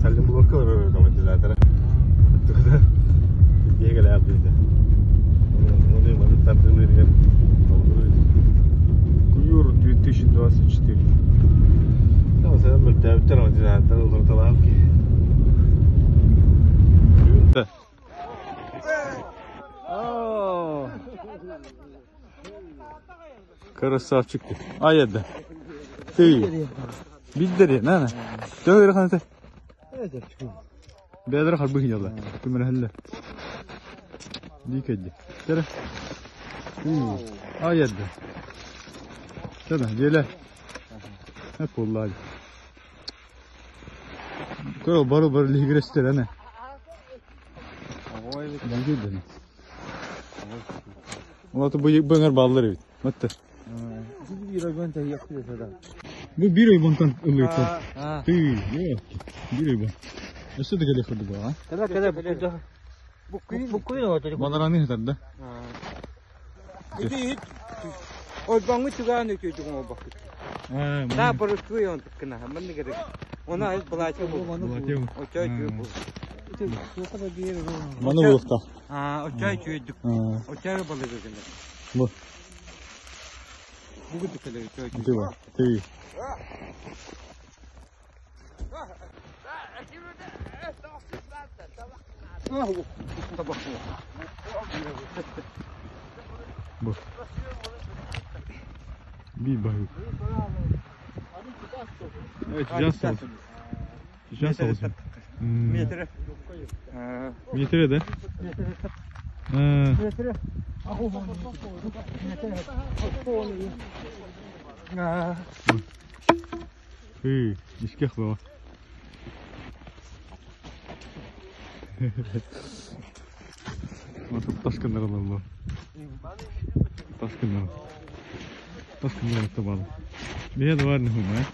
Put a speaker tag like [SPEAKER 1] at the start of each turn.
[SPEAKER 1] Салимблокка олорор амортизатора. Тугуда дьиэ кэлээх диэтэ. Оны маны тардылыырыгар
[SPEAKER 2] Куюр 2024.
[SPEAKER 1] Сен мөлтөөбүттэр амортизатор олоруталаах киһи.
[SPEAKER 2] Красавчик ты. Ай да. Ты. Билдери, на. Төһө ырахан Бэйэлэрэ харбыы сылдьаллар. Көмөлөһөллөр. Дии кэлли. Кэрэ. Ай эрдэ. Кэрэ, дьиэлэ. Эп буоллаа. Көр бары бары лиһигирэстэр аны. Дии Олата бу бөҥөр бааллар эбит. Матта. Бу биир ойбонтон ылыыта. Тыы, биир ойбон. Өссө да кэлиэх курдук а?
[SPEAKER 3] Кэлэ кэлэ буккуйун
[SPEAKER 2] Балараны хытар да.
[SPEAKER 3] Ити ойбоҥҥу түгээн үтүөтүгүн олбаккыт. Да борустуй он тыккына манны керек. Она айыл платье бу. Очой чүй бу.
[SPEAKER 2] Маны булуохтаах.
[SPEAKER 3] А, очой чүйдүк. Очой балыгы гына.
[SPEAKER 2] Бу.
[SPEAKER 3] Бүгүн тыккына очой чүй.
[SPEAKER 2] Ити бар. Тыы. Бу. Биир баһыык. Сейчас Сейчас
[SPEAKER 3] Метре.
[SPEAKER 2] Метре, да?
[SPEAKER 3] Метре.
[SPEAKER 2] Ый, искэх баҕа. Тас гыннараллар. Тас гыннар. Тас гыннар табалы. Бэйэ да баар нөхүм, э?